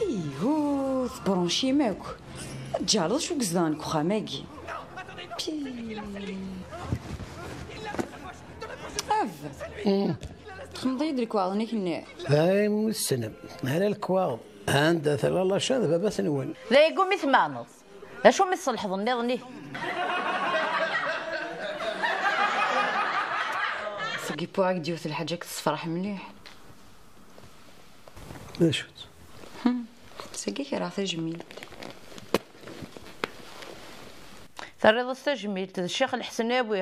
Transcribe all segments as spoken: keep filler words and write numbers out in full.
Ihu, tebṛuncim akk. Tǧehleḍ acu yezedɣen deg uxxam-agi. Pi. Av. Txemmeḍ-iyi-d lekwaɣeḍ-nnek-nni. Ay, wissen. Ala lekwaɣeḍ. Anda tella laca d baba-twen. D ayagi umi tmeɛneḍ. D acu mi tṣelḥeḍ nniḍen-ihi? Seg yewweɛ-ak-d yiwet lḥaǧa i k-tessefraḥ mliḥ. D acu-tt? Sagi kerheɣ tajmilt. Terriḍ-as tajmilt d Ccix Lḥesnawi.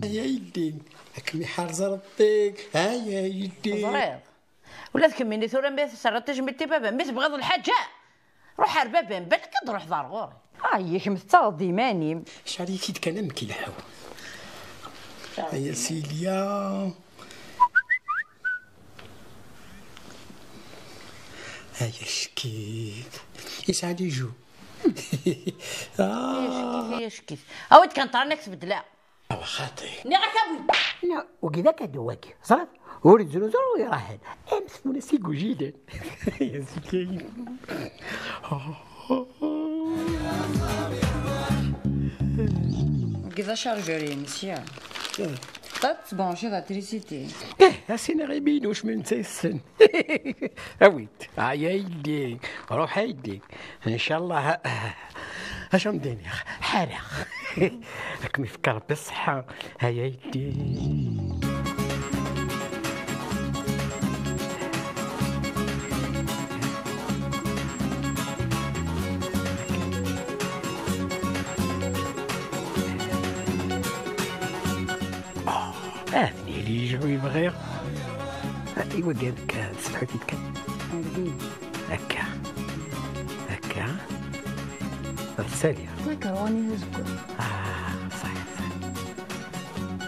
Ay aydi, ad kem-iḥrez Rebbi. Ay aydi. Teẓriḍ? Ula d kemmini tura mi tesserraḍ tajmilt i baba, mi tebɣiḍ lḥaǧa, ruḥ ar baba-m, balak ad d-ruḥeḍ ar ɣur-i. Ay, kemm tettaɣeḍ-d iman-im. Cɛel-iyi-t-id kan amek ilḥu. Ay a Silya. Ay acki. Yesɛa les joues. Ah. Ay acki, ay acki. Awi-d kan ṭran-ak tbeddla. Awa xaṭi. Nniɣ-ak awi-d. La, wagi d akadu wagi. Ẓriḍ? Ur yettruẓu ur iraḥen. Am tfunas igujilen. Ay acki. Wagi d achargeur-ines, ya. Teṭṭiḍ tebranchiḍ l'électricité. Eh, asiniɣ imi-inu cmi netta yessen. Awi-d. Ay aydi. Ruḥ aydi. Ncallah. Acu am d-iniɣ? Ḥareɣ. Ad kem-ifk Rebbi ṣṣeḥḥa. Ay aydi. Ah, ad nili yejɛu i bɣiɣ. Ah, i wagi akka, tselḥut-it kan. Akka. Akka. Ɣer sali. Makaroni azeggaɣ. Ah, ṣaḥ, ṣaḥ.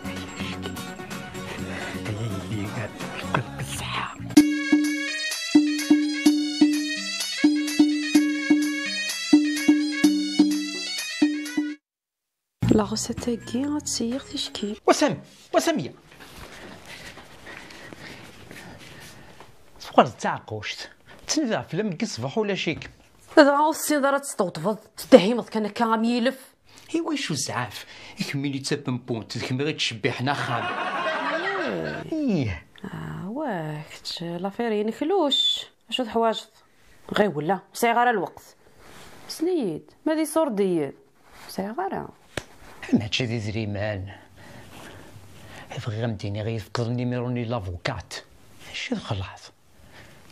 Ay, acki. Ay, ay, ay, yeqqel beṣṣeḥ. La recette-agi ad tt-iɣ ticki. Wasam, wasam ya. Tuɣaleḍ d taɛeqquct. Ttnadiɣ fell-am deg ṣṣbeḥ ulac-ik. Dɣa ur tessineḍ ara ad testewṭbeḍ, tettdehhimeḍ kan akka am yilef. Iwacu zzɛaf? I kemmini d tapempunt, d kemm i ɣ-ittcebbiḥen axxam. Ih. Ah, wa, kečč, l'affaire-inek luc. Acu teḥwajeḍ? Ɣiwel, ur sɛiɣ ara lweqt. Sel-iyi-d, ma d iṣurdiyen? Ur sɛiɣ ara. Mačči d idrimen. Bɣiɣ ad m-d-iniɣ i tefkeḍ nimiru-nni n lavukat. Acu d xlaḍ?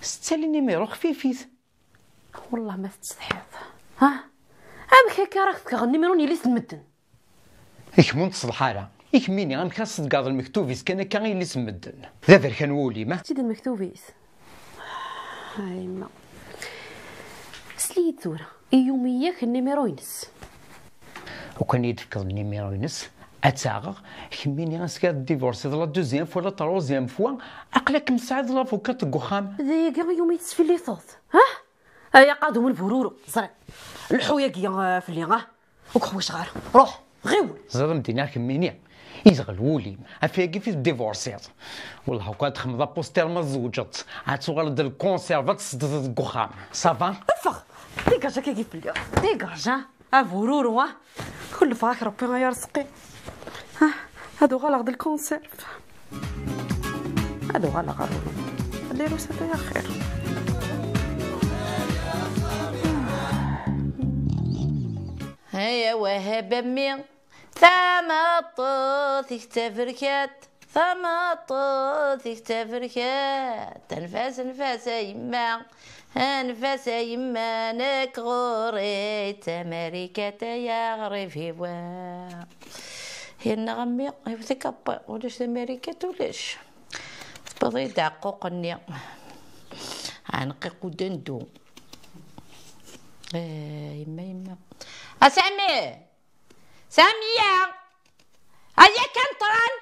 Tettali nimiru xfifit. Wellah ma tettsetḥiḍ. Ha? Amek akka ara k-fkeɣ nimiru n yelli-s n medden? I kemm ur n-teṣleḥ ara. I kemmini, amek ara s-tgaḍ lmektub-is kan akka i yelli-s n medden? D aberkan wul-im, ah? Tt-id lmektub-is. A yemma. Sel-iyi-d tura. I yumi-yak nimiru-ines. Ukan i yi-d-tefkeḍ nimiru-ines, ad tt-aɣeɣ. Kemmini, asga ad divorsiḍ la deuxième fois, la troisième fois, aql-akem tesɛiḍ lavukat deg uxxam. D ayagi i yumi tesfilliteḍ, ha? Ay aqadum n bururu, ẓriɣ. Lḥu yagi, ah, fell-i, ah. Ur k-ḥwajeɣ ara. Ruḥ, ɣiwel. Ẓriɣ m-d-iniɣ kemmini. Izɣel wul-im. Ɣef yagi fi tdivorsiḍ. Wellah, ukan ad txedmeḍ apuster ma tzewǧeḍ, ad tuɣaleḍ d lkunserv, ad tesseddeḍ deg uxxam. Ça va? Ffeɣ! Dégage akka-agi fell-i. Dégage, ah. A bururu, ah. Kellfeɣ-ak Rebbi, ay arezqi. Ah, ad uɣaleɣ d lkunserv. Ad uɣaleɣ ɣer wul-im. Lirus ataya xir. Ay awah a bammi, tameṭṭut-ik d taberkat, tameṭṭut-ik d taberkat, anef-as, anef-as a yemma, anef-as a yemma, nekk ɣur-i d tamarikat ay aɣrib-iw. Yenna a mmi, iwet-ik a ppa, ulac tamarikat ulac. Tewwiḍ-iyi-d aɛeqquq-nni. Ɛenqiq udendu. Eh, yemma, yemma. A Sami! Samiya! Aya kan ṭran!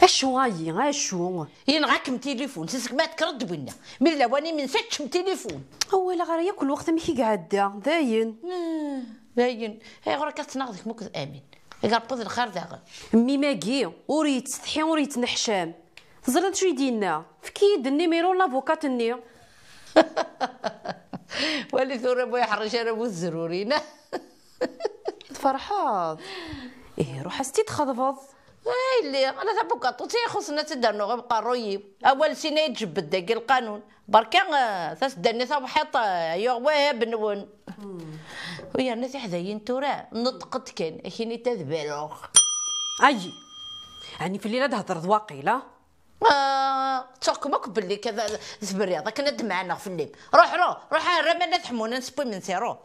Acu ayi, acu? Yenɣa-kem tilifun, seg ma tekkreḍ-d winna. Mi d lawan imensi, teččem tilifun. Awal ɣer yakk lweqt amek i iɛedda, dayen. Ah, dayen. Ayɣer akka tettnaɣ deg-m akked Amin? Igerbeḍ lxir daɣen. Mmi-magi ur yettsetḥi, ur yettneḥcam. Teẓriḍ acu i d-yenna? Efk-iyi-d nnimeru n lavukat-nni. Wali tura bu iḥṛec ara bu tzerrurin. Tferḥeḍ? Ih, ruḥ as-tt-id-xeḍbeḍ. Ay lliɣ, ala tabugaṭut i ixuṣṣen ad tt-id-rnuɣ i uqerruy-iw. Awal sin ay d-jebbed dagi lqanun. Berka, eh, tasedda-nni tawḥiḍt, eh, yuɣ wahab-nwen. U yerna tiḥdayin tura, neṭqent kan, akini-t ad baruɣ. Ayi! Ɛni fell-i la d-hedreḍ waqila? Ah, ttuɣ-kem akk belli ka d-, tebriḍ akken ad d-meɛneɣ fell-im. Ruḥ, ruḥ, ruḥ ar Raman ad ḥmun, ad nseww imensi, ruḥ.